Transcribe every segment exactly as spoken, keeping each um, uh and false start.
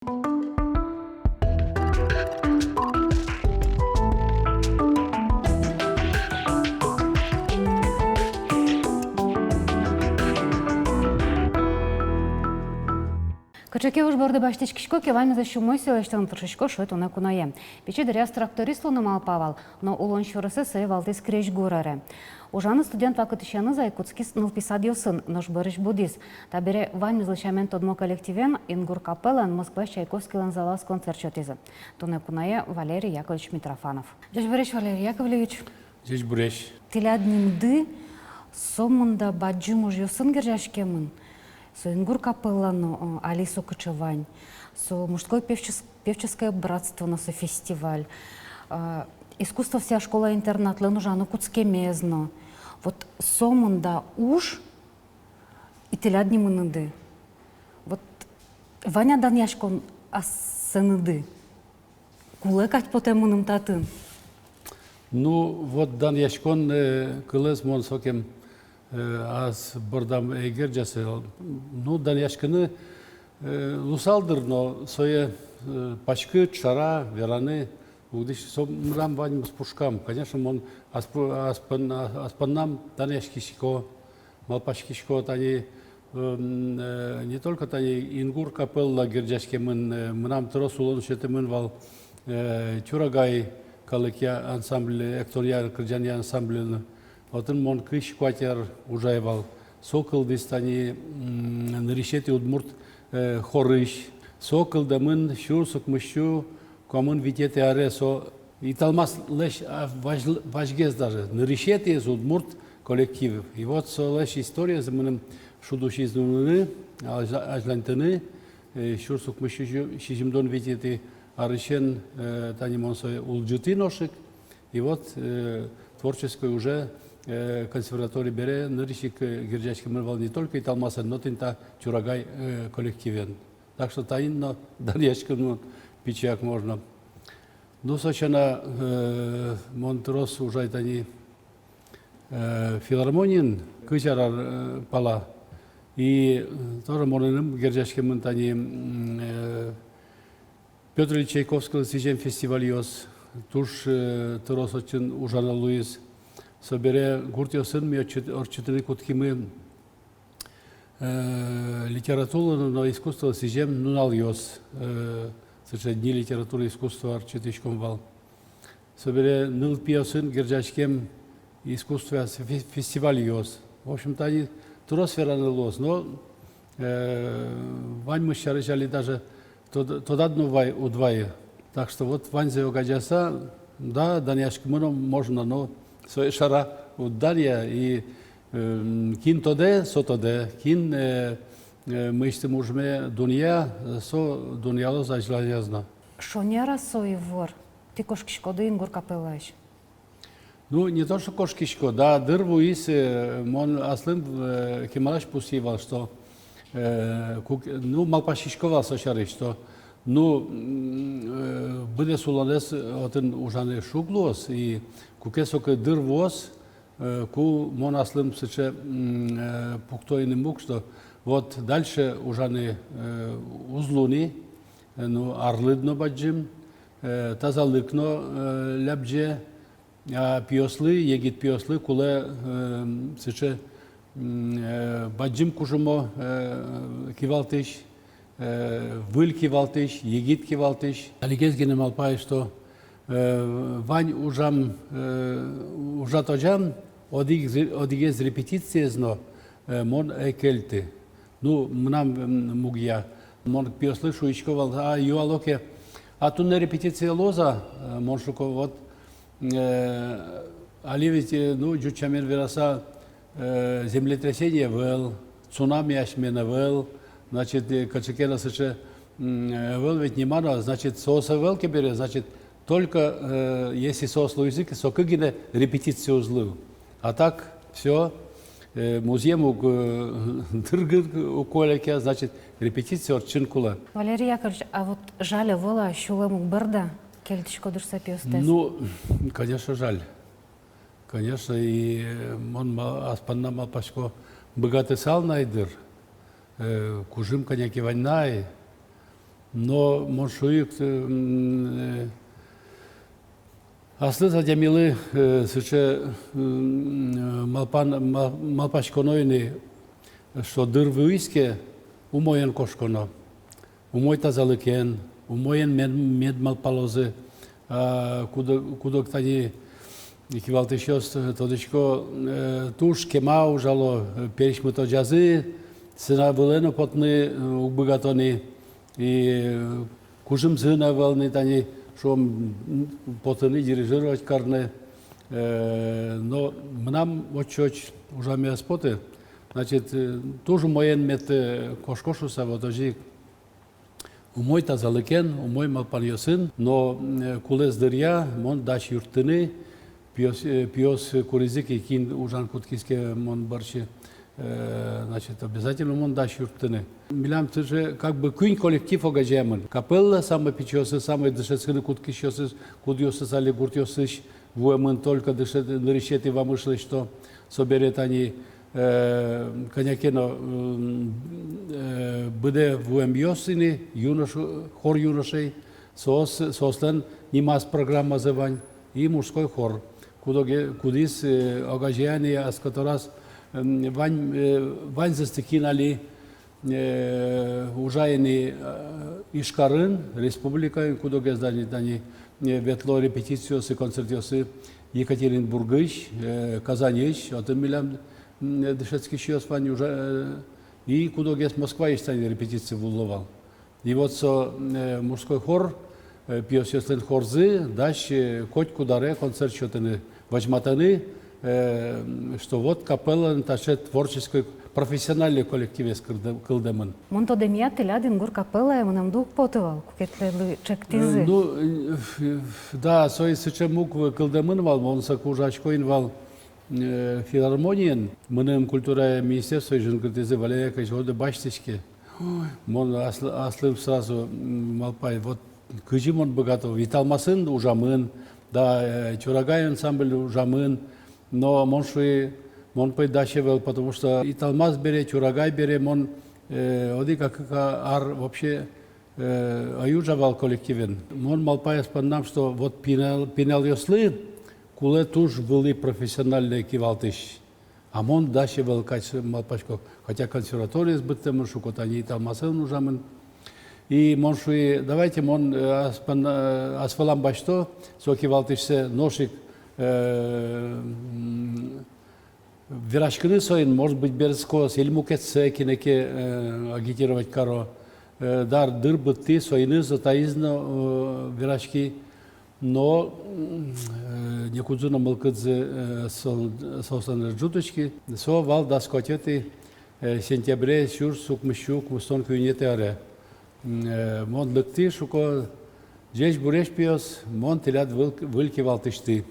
Кыӵе ке уж борды басьтӥськисько ке, ваньмызлэсь умойсэ лэсьтыны тыршисько, шуэ туннэ куное. Пичи дыръяз тракторист луыны малпа вал, но улон сюресэз сое валтӥз крезьгур ӧре. Ужаны студент вакытысеныз ай кутскиз нылпи садъёсын, нош бӧрысь будӥз. Табере ваньмызлы сямен тодмо коллективен, «Ингур» капеллаен Москваысь Чайковскийлэн залаз концерт сётӥзы. Туннэ куное Валерий Яковлевич Митрофанов. Ӟечбуресь, Валерий Яковлевич. Ӟечбуресь. Тӥляд нимды сомында бадӟым ужъёсын герӟаськемын. Со «Ингур» капелла но, э, али со кыӵе вань. Со мужской певчес-, певческое братство но, со фестиваль. Э, искусствоосъя школа-интернатлэн ужаны кутскемез но. Вот сомында уж и тӥляд нимыныды. Вот вань-а данъяськон асэныды? Кулэ кадь потэ мыным татын. Ну, вот данъяськон, э, кылэз мон сокем, э, ас бордам ӧй герӟаськы. Ну, данъяськыны, э, луысал дыр, но сое, э, паськыт, шара вераны уг дӥсьты, со мынам ваньмыз пушкам. Конечно, мон ас пу-, ас пон-, ас поннам данъяськисько, малпаськисько, тани, м, э, не только тани «Ингур» капелла герӟаськемын, э, мынам трос улон сётэмын вал, э, «Тюрагай» калыкъя ансамбль, эктонъя, кырӟанъя ансамбльын. Отын мон кызь куать ар ужай вал. Со кылдӥз тани, м, нырысетӥ удмурт, э, хорысь. Со кылдэмын сюрс укмыссю куамын витетӥ аре, со «Италмаслэсь», а, вазь-, вазьгес даже, нырысетӥез удмурт коллектив. И вот солэсь историез мыным шуд усиз нуыны, азь-, азьланьтыны, э, сюрс укмыссю сизьымдон витетӥ арысен, э, тани мон сое улӟытӥ нош ик. И вот, э, творческой уже, э, консерватория бере нырысь ик, э, герӟаськемын вал не только «Италмасэн», но тӥни та «Тюрагай», э, коллективен. Так что таин но данъяськыны пичияк можно. Ну, со сяна, э, мон трос ужай тани, э, филармониын кызь ар, э, пала. И, э, тоже монэным герӟаськемын тани, м, э, Пётр Ильич Чайковскийлы сӥзем фестивальёс, туж, э, трос отчын ужано луиз. Собере гуртъёсын ми отчы-, ортчытыны кутскимы, э, литературалы но искусстволы сӥзем нуналъёс, э, сыӵе «Дни литературы и искусства» ортчытӥськом вал. Собере нылпиосын герӟаськем искусствоя фе-, фестивальёс. В общем-то, али трос вераны луоз, но, э, ваньмыз сярысь али даже тод-, тодад но вай, уд вайы. Так что вот ваньзэ огазеяса, да, данъяськыны можно, но сое шара уд данъя, и, э, кин тодэ, со тодэ, кин, э, э, мынэсьтым ужме дунъя, со дунъялоз азьланяз но. Шонер-а со ивор? Тӥ кошкиськоды «Ингур» капеллаысь? Ну, не то что кошкисько, да, дыр вуиз, э, мон аслым, э, кемалась пусйи вал, что, э, кук-, ну, малпаськисько вал со сярысь, что, ну, м, э, быдэс улонэз отын ужаны шуг луоз, и куке соку дыр вуоз, э, ку мон аслым сыӵе, м, э, пукто инмык, что вот дальше ужаны, э, уз луы ни, э, ну, арлыд но бадӟым, э, тазалык но, э, лябӟе, а пиослы, егит пиослы кулэ, э, сыӵе, м, э, бадӟым кужмо, э, кивалтӥсь, э, выль кивалтӥсь, егит кивалтӥсь. Алигес гинэ малпай, что, э, вань ужам, э, ужатозям, одӥгез, одӥгез репетициез но, э, мон ӧй кельты. Ну, мынам, м, мугъя. Мон пиослы шуисько вал, а, юало ке: «А туннэ репетиция луоз-а?» Э, мон шуко: «Вот, э, али ведь, э, ну, ӟуч сямен вераса, э, землетрясение ӧвӧл, цунами асьмен ӧвӧл, значит, э, кыӵе ке но сыӵе, м, э, ӧвӧл ведь нимано, значит, соос ӧвӧл ке бере, значит, только, э, если соос луизы ке, соку гинэ репетиция уз луы. А так, всё, э, музъем уг, э, дыргыт уг кольке, значит, репетиция ортчыны кулэ». Валерий Яковлевич, а вот жаль ӧвӧл-а, сюлэм уг бӧрды-а, кельтӥськоды шуса пиостэс? Ну, конечно, жаль. Конечно, и, э, мон ма-, ас понна малпасько, быгатысал на ай, дыр, э, кужым кӧня ке вань на ай. Но мон шуи ик, э, м, э, аслыз адямилы, э, сыӵе, м, э, малпан-, ма-, малпаськоно ини, что дыр вуиз ке, умоен кошконо, умой тазалыкен, умоен мед, мед малпалозы, а, куд-, куд-ог тани кивалтӥсьёс, э, тодӥсько, э, туж кема ужало, э, пересьмытозязы, сцена вылэ но потыны, э, уг быгато ни, и, э, кужымзы но ӧвӧл ни тани, шуом, м, потыны дирижировать карыны, э, но мынам отчы ужаме ӧз поты, значит, э, туж умоен мед, э, кошко шуса, вот озьы ик. Умой тазалыкен, умой малпанъёсын, но, э, кулэс дыръя мон дась юрттыны, пиос, э, пиос куризы ке, кин ужан кутскиз ке мон бӧрсьы, э, значит, обязательно мон дась юрттыны. Милям тыжы как бы куинь коллектив огазеямын. Капелла самой пичиосыз, самой дышетскыны кутскисьёсыз, кудъёсыз али гуртъёсысь вуэмын, только дышет-, нырысетӥ вамыш лэсьто, собере тани, э, кӧня ке но, м, э, быдэ вуэмъёс ини, юнош-, хор юношей, соос, соослэн нимаз программазы вань, и мужской хор. Куд-оге-, кудӥз, э, огазея ни ас котыраз, м, вань, э, ваньзэс тӥ кин али, э, ужа ини, э, Ижкарын, республикаын, куд-огез тани, тани, э, ветло репетициосы, концертъёсы Екатеринбургысь, э, Казаньысь, отын милям, м, дышетскисьёс вань ужа, э, и куд-огез Москваысь тани репетици вуыло вал. И вот со, э, мужской хор, э, пиосъёслэн хорзы дась, э, котькуд аре концерт сётыны, возьматыны, э, что вот капеллалэн таӵе творческой, профессиональной коллективез кылдэ-, кылдэмын. Мон тодэмъя, тӥляд Ингур капеллае мынэмды уг поты вал, куке тӥледлы ӵектӥзы. Э, ну, э, ф-, ф-, да, со и сыӵе муг кылдэмын вал, мон соку ужасько ини вал, э, филармониын, мыным культура министерствоысь жингыртӥзы: Валерий Яковлевич, ойдо басьтӥське. Ой, мон аслы-, аслым сразу, м, малпай, вот кызьы мон быгато, «Италмасын» ужамын, да, э, «Чурагай» ансамбль ужамын, но мон шуи, мон пӧй дась ӧвӧл, потому что «Италмас» бере, «Чурагай» бере мон, э, одӥг-кык ар вообще, э, ӧй ужа вал коллективен. Мон малпай ас поннам, что вот пинал, пиналъёслы кулэ туж вылӥ профессиональной кивалтӥсь. А мон дась ӧвӧл кадь, малпасько, хотя консерваториез быдтэмын, шуко, тани «Италмасын» ужамын. И мон шуи, давайте мон, э, ас пон-, э, ас вылам басьто со кивалтӥсьсэ нош ик, э, м, вераськыны соин, может быть, берытскоз, или мукетсэ кинэ ке, э, агитировать каро. Э, дар дыр быдтӥ, соин но, таиз но, э, вераськи. Но, м, э, некудзы но мылкыдзы, э, со-, соослэн ӧз ӝутӥськы. Со вал дас куатетӥ, э, сентябре сюрс укмыссю укмыстон куинетӥ аре. М, э, мон лыктӥ, шуко: «Ӟечбуресь, пиос, мон тӥляд выль, выль кивалтӥсьты».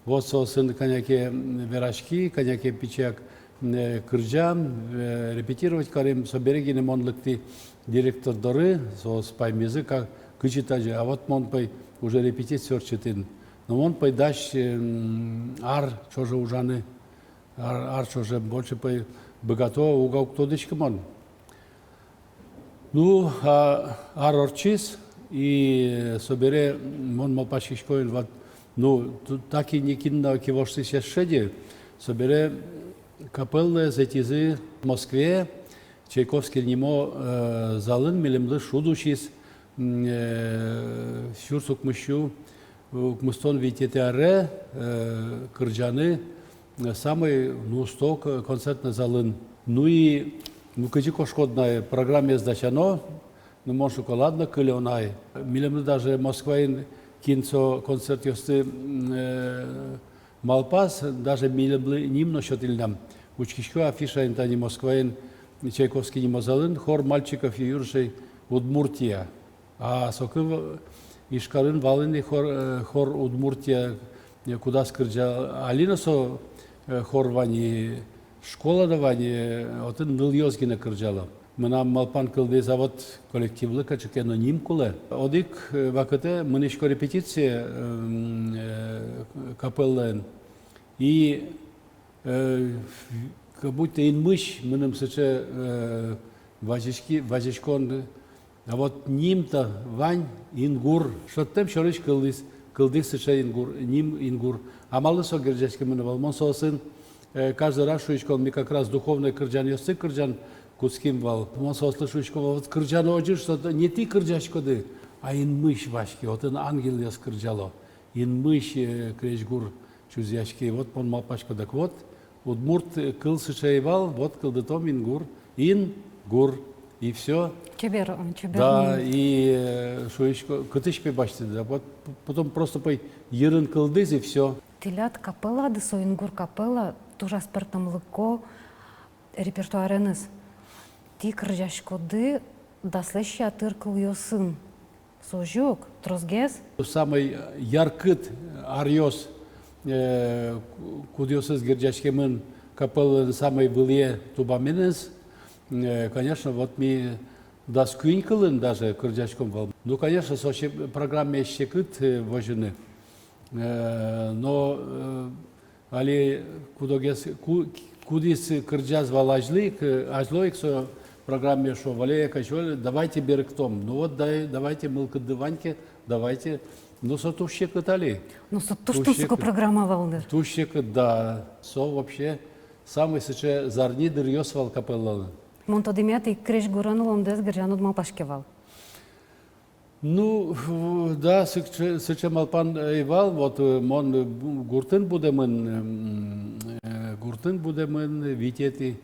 Вот соосын кӧня ке, м, вераськи, кӧня ке пичияк, м, э, кырӟам, э, репетировать карим, собере гинэ мон лыктӥ директор доры, соос паймизы, как, кызьы тазьы, а вот мон пӧй уже репетиция ортчытӥ. Но мон пӧй дась, м, ар ӵоже ужаны, ар, ар ӵоже, больше пӧй быгато, уга уг тодӥськы мон. Ну, а, ар ортчиз, и собере мон малпаськисько ини, вот, ну, ту-, так и никин но кивалтӥсь ӧз шеды. Собере капеллаез ӧтизы Москвае, Чайковский нимо, э, залын милемлы шуд усиз, м, э, сюрс укмыссю укмыстон витетӥ аре, э, кырӟаны, э, самой, ну, усто к-, концертной залын. Ну и, ну, кызьы кошкод на, программаез дасяно, ну, мон шуко, ладно, кылё на. Милемлы даже Москваын кин со концертъёсты, м, э, малпаз, даже милемлы ним но сётӥллям. Учкисько афишаын, тани Москваын Чайковский нимо залын хор мальчиков и юношей «Удмуртия». А соку в-, Ижкарын вал ини хор, э, хор «Удмуртия», э, кудаз кырӟа, али но со, э, хор вань, и школа но вань, и отын нылъёс гинэ кырӟало. Мынам малпан кылдӥз, а вот коллективлы кыӵе ке но ним кулэ. Одӥг, э, вакытэ мынӥсько репетицие, м, э, капеллаен. И, э, как будто инмысь мыным сыӵе, э, вазиськи-, вазиськон, А вот ним-то вань, Ингур. Шӧдтэм сярысь кылдӥз, кылдӥз сыӵе Ингур, ним Ингур. А малы со герӟаськемын вал? Мон соосын, э, каждый раз шуисько, ми как раз духовной кырӟанъёсты кырӟан кутским вал. Мон соослы шуисько вал: вот кырӟано озьы, что не тӥ кырӟаськоды, а инмысь ваське, отын ангелъёс кырӟало. Инмысь, э, крезьгур чузъяське. Вот мон малпасько, так вот, удмурт, э, кыл сыӵе ӧй вал, вот кылдытом Ингур, Ингур, и всё. Чебер, м, чебер. Да, м. И, э, шуисько, кытысь пе басьтӥды, да, вот п-, потом просто пе йырын кылдӥз, и всё. Тӥляд капеллады, со Ингур капелла, туж аспӧртэмлыко репертуареныз. Тӥ кырӟаськоды даслэсь ятыр кылъёсын. Со озьы ук, тросгес. Самой яркыт аръёс, э, ку-, кудъёсыз герӟаськемын капеллалэн самой вылӥе тубаменыз, э, конечно, вот ми дас куинь кылын даже кырӟаськом вал. Ну, конечно, со се-, программаез секыт, э, возьыны. Э, но, э, али кудогез, ку-, кудӥз кырӟаз вал азьло ик, э, азьло ик со программае, шуо: Валерий Яковлевич, давайте берыктом. Ну вот, дай, давайте, мылкыдды вань ке, давайте. Ну, со туж секыт али. Ну, со туж, туж тунсыко секыт. Программа вал, да. Туж секыт, да. Со вообще самой сыӵе зарни дыръёс вал капеллалэн. Мон тодэмъя, тӥ крезьгурен улондэс герӟан уд малпаське вал. Ну, в-, да, сыӵе, сыӵе малпан ӧй вал, вот, э, мон, э, бу-, гуртын будэмын, м, э, гуртын будэмын, витетӥ,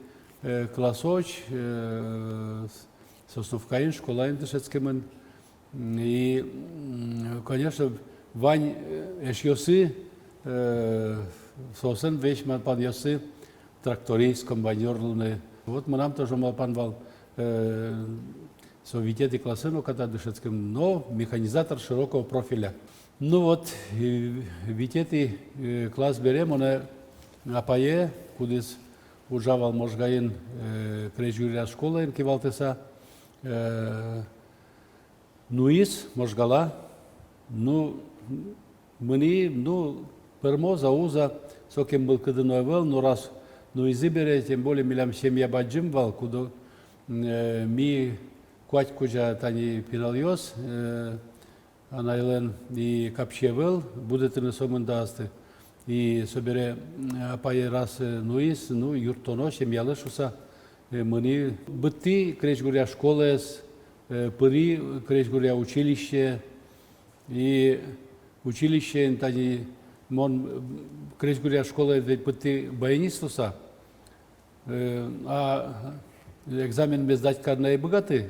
э, классозь, э, с-, Сосновкаын школаын дышетскемын. М, и, м, конечно, вань, э, эшъёсы, э, соослэн весь малпанъёссы тракторист, комбайнёр луыны. Вот мынам тоже малпан вал, э, со витетӥ классын но ката дышетскем, но механизатор широкого профиля. Ну вот, и витетӥ, э, класс бере монэ апае, кудӥз ужа вал Можгаын, э, крезьгуръя школаен кивалтыса, э, нуиз Можгала. Ну, мынӥ, ну, пӧрмоз-а, уз-а, сокем мылкыды но ӧвӧл, но раз нуизы бере, тем более милям семья бадӟым вал, кудо, э, ми куать кузя тани пиналъёс, э, анайлэн и капчи ӧвӧл будэтыны сомында астэ. И собере, м, апае раз, э, нуиз, ну, юрттоно семьялы шуса, э, мынӥ, быттӥ крезьгуръя школаез, э, пыри крезьгуръя училище, и училищеын тани мон, м, крезьгуръя школаез ведь быттӥ баянист луса, э, а экзаменме сдать карыны ӧй быгаты,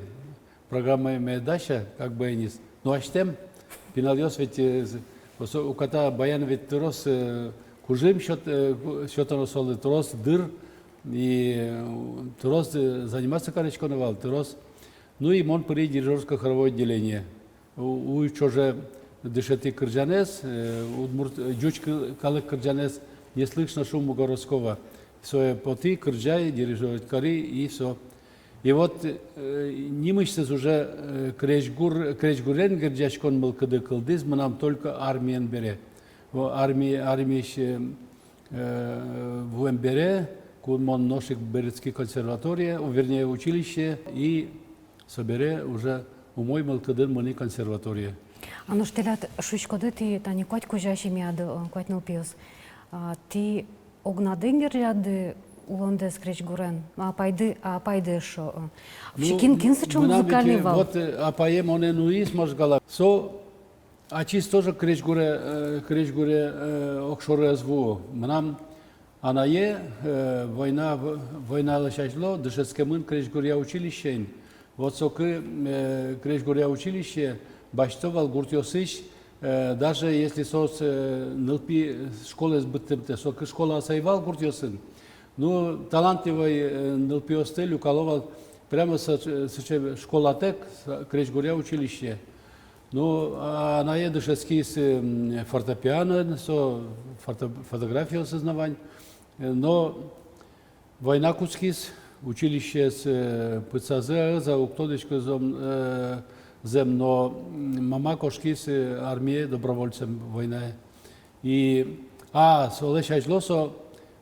программаме дася, как баянист. Но асьтэм пиналъёс ведь, э, з-, осо-, уката баян ведь трос, э, кужым сёт-, э, ку-, сётоно солы, трос дыр, и, э, трос, э, заниматься кариськоно вал, трос. Ну и мон пыри дирижёрско-хоровое отделение. У-, уй ӵоже дышетӥ кырӟанэз, э, удмурт, э, ӟуч кы-, калык кырӟанэз «Не слышно шуму городского». Сое потӥ, кырӟай, дирижировать кари, и всё. И вот, э, нимысьтыз уже, э, крезьгур-, крезьгурен герӟаськон мылкыды кылдӥз мынам только армиен бере. О, арми-, армиысь, э, э, вуэм бере, кун мон нош ик берытски консерваторие, о, вернее, училище, и собере уже умой мылкыдын мынӥ консерваторие. А нош тӥляд, шуиськоды, тӥ тани куать кузя семьяды, э, куать нылпиос. А, тӥ огнады герӟады улондэс крезьгурен, а апайды, а апайды эшшо, э, вообще, кин, кин сыӵе музыкальный вал? Вот, э, апае монэ нуиз Можгала. Со ачиз тоже крезьгуре, э, крезьгуре, э, огшоры ӧз вуы. Мынам анае, э, война, в-, войналэсь азьло дышетскемын крезьгуръя училищеын. Вот соку, э, крезьгуръя училище басьто вал гуртъёсысь, э, даже если соос, э, нылпи школаез быдтымтэ, соку школаос ӧй вал гуртъёсын. Ну, талантливой, э, нылпиосты люкало вал прямо со-, сыӵе школатэк, с-, крезьгуръя училище. Ну, а анае дышетскиз, м, фортепиано, со фото-, фотографиосыз но вань. Э, но война кутскиз, училищеез, э, пытсазы, а ӧз-а, уг тодӥськы зэм, э, зэм, но, м, мама кошкиз, э, армие добровольцем войнае. И, а, солэсь азьло со,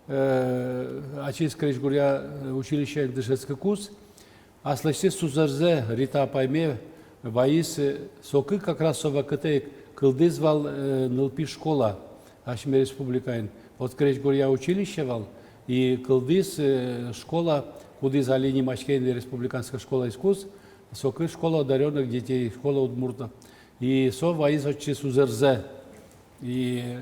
э, ачиз крезьгуръя, э, училищеын дышетскыкуз, аслэсьтыз сузэрзэ, Рита апайме, Вайиз, э, соку как раз со вакытэ ик кылдӥз вал, э, нылпи школа асьме республикаын. Вот крезьгуръя училище вал, и кылдӥз, э, школа, кудӥз али нимаське ини Республиканская школа искусств, соку школа одарённых детей, школа удмуртов. И со вайиз отчы сузэрзэ. И,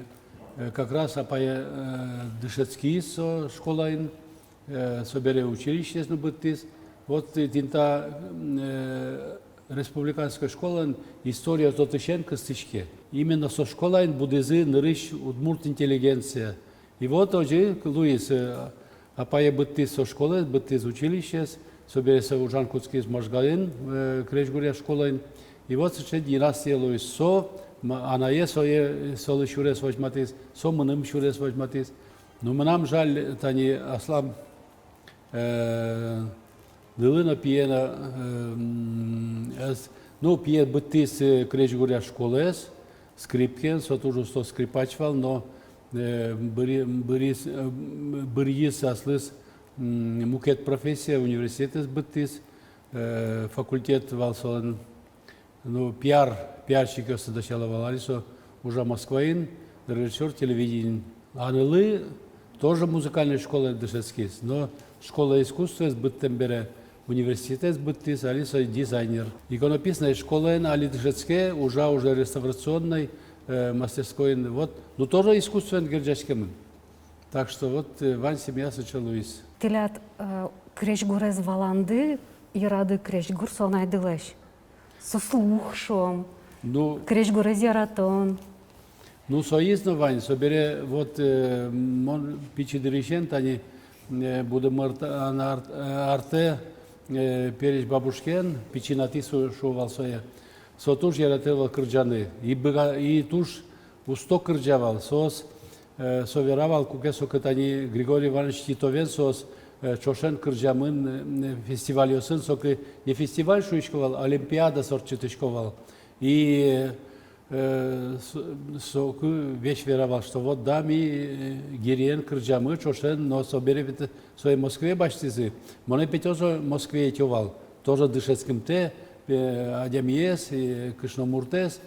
э, как раз апае, э, дышетскиз со школаын, э, собере училищеез но быдтӥз. Вот, э, тӥни та, э, республиканской школаын история отысен кыстӥське. Именно со школаын будӥзы нырысь удмурт интеллигенция. И вот озьы луиз, э, апае быдтӥз со школаез, быдтӥз училищеез, собере со ужан кутскиз Можгаын, э, крезьгуръя школаын. И вот сыӵе династия луиз. Со, м-, анае сое, солы сюрес возьматӥз, со мыным сюрес возьматӥз. Но мынам жаль, тани аслам, э, нылы но, пие но, э, м, эс-, ну, пие быдтӥз, э, крезьгуръя школаез, скрипкаен, со туж усто скрипач вал, но, э, быри-, быриз, э, м, быръиз аслыз, м, мукет профессия, университетэз быдтӥз, э, факультет вал солэн, ну, пиар, пиарщикъёсты дасяло вал, али со ужа Москваын, режиссёр телевидениын. А нылы тоже музыкальной школаын дышетскиз, но школа искусствоез быдтэм бере университетэз быдтӥз, али со дизайнер. Иконописной школаын али дышетске, ужа уже реставрационной, э, мастерскойын. Вот, ну, тоже искусствоен герӟаськемын. Так что вот, э, вань семья сыӵе луиз. Тӥляд, э, крезьгурез валанды, йырады крезьгур со анайдылэсь. Со слух, шуом. Ну, крезьгурез яратон. Ну, соиз но вань, собере вот, э, мон пичи дырысен тани, э, будэмын ар-, ар-, э, артэ, э, пересь бабушкаен, пичи Натӥ со-, шуо вал сое. Со туж яратэ вал кырӟаны. И быга-, и туж усто кырӟа вал. Соос, э, со вера вал, куке соку тани Григорий Иванович Титовен соос, э, ӵошен кырӟамын, э, фестивальёсын, соку не фестиваль шуисько вал, олимпиада ортчытӥсько вал. И, э, со-, соку весь вера вал, что вот да, ми, э, Гириен кырӟамы ӵошен, но собере ведь сое Москвае басьтӥзы. Монэ пе тоже Москвае ӧтё вал, тоже дышетскымтэ, э, адямиез, э, кышномуртэз.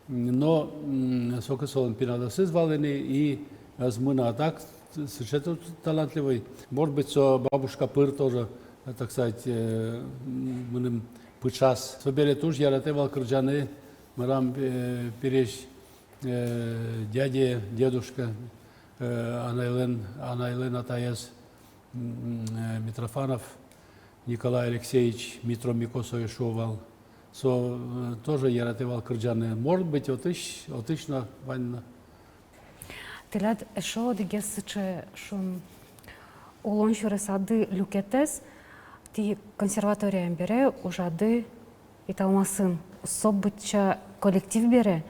Но, м, соку солэн пиналъёсыз вал ини, и ӧз мыны, а так сыӵе туж талантливый. Может быть, со бабушка пыр тоже, так сказать, э, м, мыным пыӵаз. Собере туж яратэ вал кырӟаны, мынам, э, пересь, э, дядя, дедушка, э, анайлэн, анайлэн атаез, м, э, Митрофанов Николай Алексеевич, Митро Мико сое шуо вал. Со, э, тоже яратэ вал кырӟаны. Может быть, отысь, отысь но вань на. Тӥляд эшшо одӥгез сыӵе, шуом, улон сюресады люкетэз, тӥ консерваториын бере ужады Италмасын, со быдӟа коллектив бере,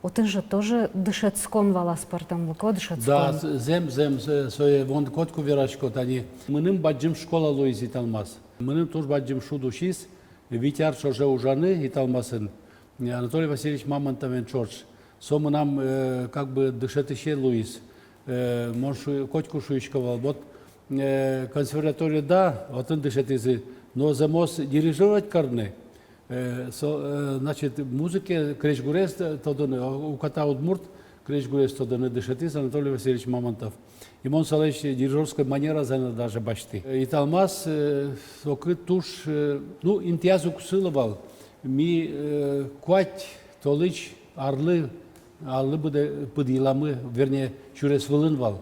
отын же тоже дышетскон вал, аспӧртэмлыко дышетскон. Да, з-, зэм, зэм, з-, сое мон котьку верасько, тани мыным бадӟым школа луиз Италмас. Мыным туж бадӟым шуд усиз вить ар ӵоже ужаны Италмасын Анатолий Васильевич Мамонтовен ӵош. Со мынам, э, как бы дышетӥсе луиз. Э, мон шу-, котьку шуисько вал, вот, э, консерватория, да, отын дышетӥзы, но зэмос дирижировать карыны, э, со, э, значит, музыке крезьгурез т-, тодыны, о-, уката удмурт крезьгурез тодыны дышетӥз Анатолий Васильевич Мамонтов. И мон солэсь дирижёрской манеразэ но даже басьтӥ. Италмас, э, соку туж, э, ну, интыяз уг сылы вал. Ми, э, куать толэзь арлы, арлы быдэ-, пыд йыламы, вернее, сюрес вылын вал.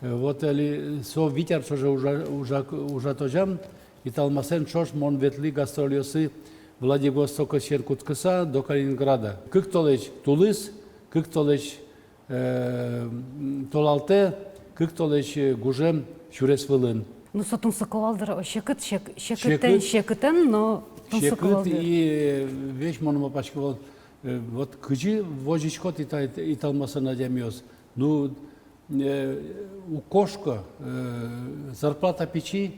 Э, вот али со вить ар ӵоже ужа-, ужа-, ужатозям, Италмасэн ӵош мон ветлӥ гастрольёсы Владивостокысен кутскыса до Калининграда. Кык толэзь тулыс, кык толэзь, э, м, толалтэ, кык толэзь, э, гужем сюрес вылын. Ну, со тунсыко вал дыр, о, секыт, сек-, секытэн, секыт. Секытэн, но тунсыко вал дыр. И, э, весь мон малпасько вал, э, вот кызьы возиськод Ита-, Италмасын, адямиос. Ну, э, уг кошко, э, зарплата пичи,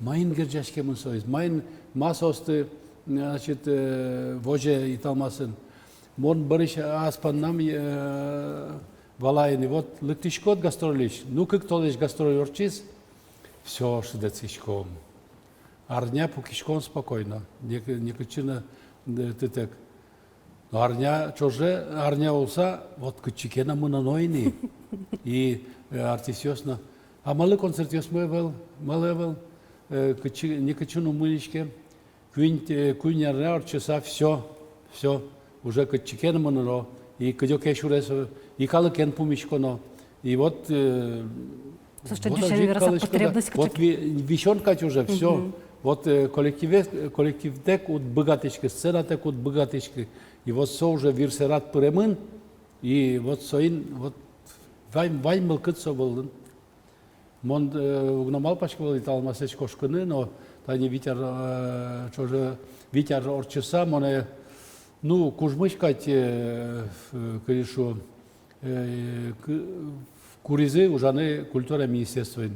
маин герӟаськемын соиз, маин, ма соосты, значит, э, возе Италмасын. Мон бӧрысь ас поннам, э, валай ини, вот лыктӥськод гастрольысь, ну, кык толэзь гастроль ортчиз, всё, шыдэтскиськом. Арня пукиськом спокойно, нек-, некытчы но Э, тытэк. Но арня ӵоже, арня улса, вот кытчы ке но мыноно ини. И, э, артистъёс но. А малы концертъёсмы ӧвӧл, малы ӧвӧл, э, кытчы, ни кытчы но ум мынӥське. Куинь, э, куинь арня ортчыса, всё, всё, уже кытчы ке но мыноно. И кыдёке сюрес, э, и калыкен пумиськоно. И вот, э, Слушайте, вот ӟуч озьы вераса, калыськод, да. Потребность вот кыӵе ке. Ви-, висён кадь уже, всё. Мгм. Вот, э, коллективе-, коллективтэк уд быгатӥськы, сценатэк уд быгатӥськы. И вот со уже вирсэрад пыремын, и вот соин, вот вань, вань мылкыд со вылын. Мон, э, уг но малпаськы вал «Италмасэсь» кошкыны, но тани вить ар, э, ӵоже вить ар ортчыса монэ, ну, кужмысь кадь, э, кызьы шуо, э, кы-, куризы ужаны культура министерствоын.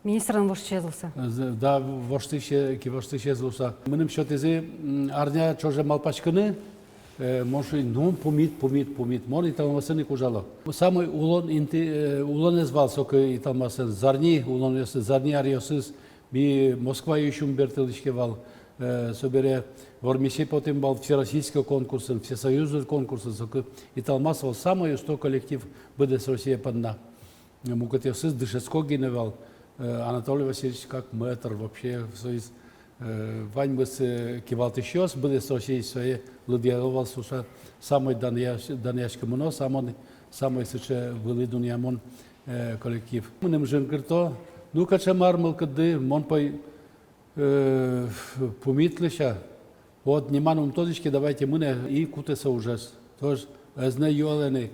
Министрлэн воштӥсез луыса. Э, з-, да, воштӥсе-, кивоштӥсез луыса. Мыным сётӥзы, м, арня ӵоже малпаськыны, э, мон шуи, ну, пумит, пумит, пумит. Мон «Италмасын» ик ужало. Самой улон инты-, э, улонэз вал соку «Италмасын», зарни улонэз, зарни аръёсыз. Ми Москваысь ум бертылӥське вал, э, собере Вормисэ потӥм вал всероссийской конкурсын, всесоюзной конкурсын, соку «Италмас» вал самой усто коллектив быдэс Россия понна. Мукетъёсыз дышетско гинэ вал, э, Анатолий Васильевич как мэтр, вообще, соиз, э, ваньмыз, э, кивалтӥсьёс быдэс Россиысь сое лыдъяло вал, со самой данъясь-, данъяськымоно, самой, самой сыӵе вылӥ дунъямон, э, коллектив. Мыным жингырто, ну, кыӵе мар мылкыдды, мон пой, э, пумит лэся. Вот, ниман ум тодӥське, давайте мынэ, и кутэ со ужез. Тоже ӧз на юалэ ни,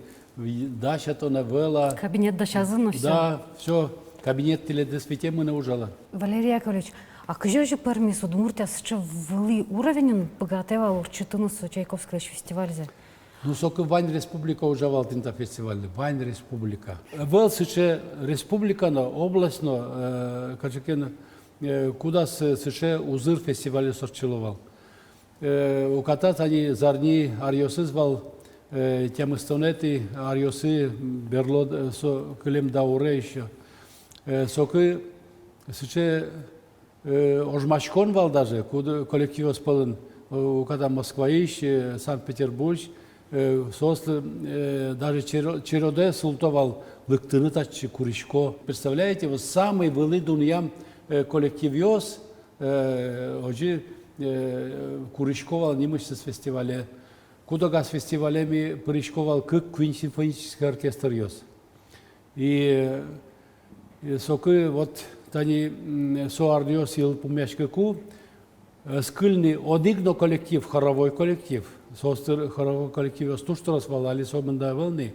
дась-а тон, ӧвӧл-а. Кабинет дасязы но всё. Да, всё, кабинет тӥледыз витем, мынэ ужалэ. Валерий Яковлевич, а кызьы озьы пӧрмиз, Удмуртия сыӵе вылӥ уровеньын быгатэ вал ортчытыны со Чайковскийлэсь фестивальзэ? Ну, соку вань республика ужа вал тӥни та фестивальлы, вань республика. Ӧвӧл сыӵе республика но, область но, э, кыӵе ке но, э, кудаз, э, сыӵе узыр фестивальёс ортчыло вал. Э, уката тани зарни аръёсыз вал, э, тямыстонэтӥ аръёсы берло, э, со кылем дауре ещё. Э, соку сыӵе, э, ожмаськон вал даже, куд-, коллективъёс пӧлын, э, уката Москваысь, э, Санкт-Петербургысь, э, соос, э, даже черо-, черодэ султо вал лыктыны татчы, курисько. Представляете, вот самой вылӥ дунъям, э, коллективъёс, э, озьы, э, курисько вал нимысьтыз фестивале. Куд-огаз фестивале ми пырисько вал кык-куинь симфонической оркестръёс. И, э, соку вот тани, м, со аръёс йылпумъяськыку, э, ӧз кыльы ни одӥг но коллектив, хоровой коллектив. Соос тыр-, хоровой коллективъёс туж трос вал, али со мында ӧвӧл ни.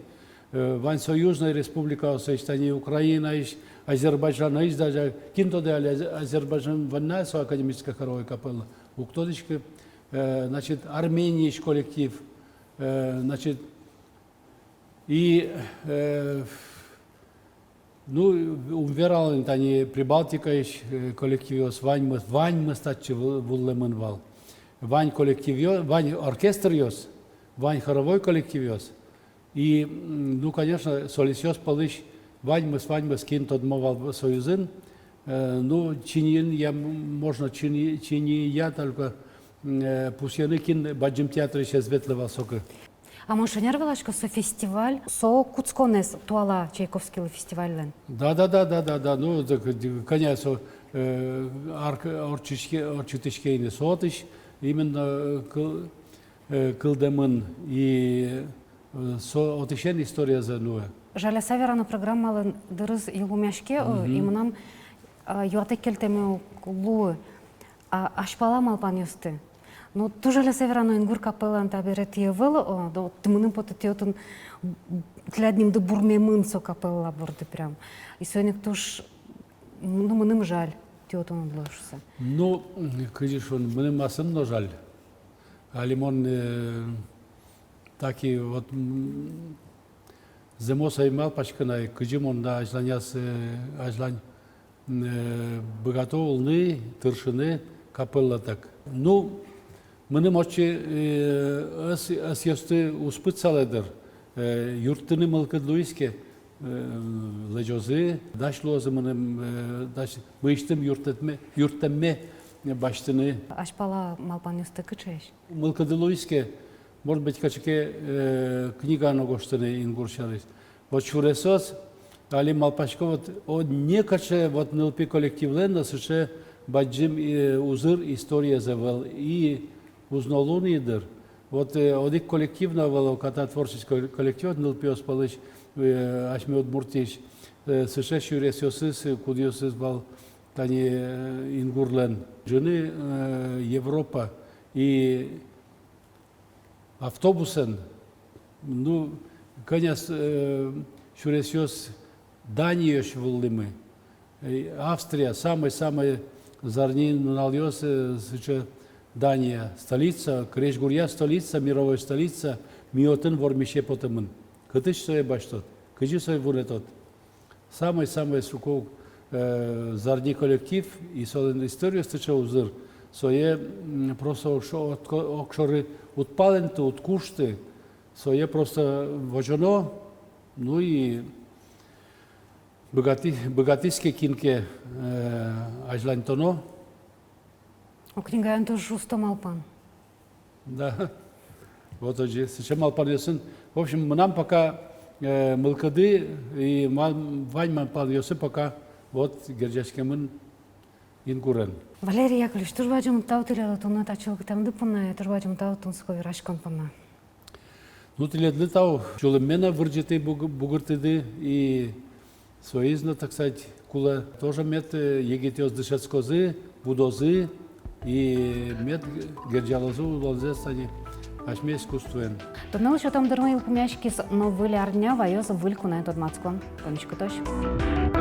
Э, вань союзной республикаосысь, тани Украинаысь, Азербайджанысь даже, кин тодэ али, Аз-, Азербайджан вань на со академической хоровой капелла, уг тодӥськы, э, значит, Армениысь коллектив, э, значит, и, э, ну, ум вералэ ни, тани Прибалтикаысь, э, коллективъёс, ваньмыз, ваньмыз татчы ву-, вуылэмын вал. Вань коллективъё-, вань оркестръёс, вань хоровой коллективъёс. И, м, ну, конечно, солистъёс пӧлысь ваньмыз, ваньмыз, кин тодмо вал союзын, э, ну, чиньыен я, м, можно чиньы-, чиньыя только, м, э, пусъены, кин бадӟым театрысь ӧз ветлы вал соку. А мон шонер верасько, со фестиваль, со кутсконэз туала Чайковскийлы фестивальлэн? Да, да, да, да, да, да. Ну, так, д-, конечно, со, э, арк-, ортчытӥське, ортчытӥське ини со отысь, именно, э, кыл-, э, кылдэмын и, э, со отысен историязэ нуэ. Жаляса верано, программалэн дырыз йылпумъяське, э, и мынам, э, юатэк кельтэме уг луы, а, азьпала малпанъёсты. Но туж жаляса верано, «Ингур» капеллаын табере тӥ ӧвӧл, э, до-, тӥ, мыным потэ, тӥ отын, м, тӥляд нимды бурмемын со капелла борды прям. И соин ик туж, ну, мыным жаль, тӥ отын уд луэ шуыса. Ну, м, кызьы шуоно, мыным асьмеме но жаль. Али мон, э, таки вот, м, зэмос ӧй малпаськы на, кызьы мон да азьланяз, э, азьлань, э, быгато улыны, тыршыны капеллатэк. Ну, мыным отчы, э, ӧс-, ӧсъёсты уз пытсалэ дыр, э, юрттыны мылкыд луиз ке, э, лэзёзы, дась луозы мыным, э, дась, мынэсьтым юрттэмме, юрттэмме, басьтыны. Азьпала малпанъёсты кыӵеесь? Мылкыды луиз ке, может быть, кыӵе ке, э, книга но гожтыны ингур сярысь. Вот сюресъёс, али малпасько, вот, о, некыӵе вот нылпи коллективлэн но сыӵе бадӟым, э, узыр историез ӧвӧл, и уз но луы ни дыр. Вот, э, одӥг коллектив но ӧвӧл, ката творческий коллектив, вот, нылпиос пӧлысь, э, асьме Удмуртиысь, э, сыӵе сюресъёсыз, э, кудъёсыз вал тани, э, ингурлэн. Ӝыны, э, Европа и автобусэн, ну, кӧня с-, э, сюресъёс Даниысь вуылӥмы. Э, Австрия, самой-самой зарни нуналъёс, э, сыӵе Дания, столица, крезьгуръя столица, мировой столица, ми отын вормисе потэмын. Кытысь сое басьтод, кызьы сое вунэтод? Самой-самой соку, э, зарни коллектив, и солэн историез сыӵе узыр, сое, м, просто огшо-, отко-, огшоры уд палэнты, уд кушты, сое просто возёно, ну и быгаты-, быгатӥз ке кин ке, э, азьланьтоно. О, книгаын туж усто малпан. Да. Вот озьы, сыӵе малпанъёсын. В общем, мынам пока, э, мылкыды и ма-, вань малпанъёсы пока вот герӟаськемын ингурен. Валерий Яковлевич, туж бадӟым тау тӥледлы туннэ та чылкытэмды понна, туж бадӟым тау тунсыко вераськон понна. Ну, тӥледлы тау, сюлэмме но вырӟытӥды, буг-, бугыртӥды, и соиз но, так сказать, кулэ тоже мед, э, егитъёс дышетскозы, будозы, и мед герӟалозы улонзэс тани асьме искусствоен. Туннэлы сётом дырмы йылпумъяськиз но выль арня, ваёз выль куноен тодматскон. Тунсыкъяськытозь.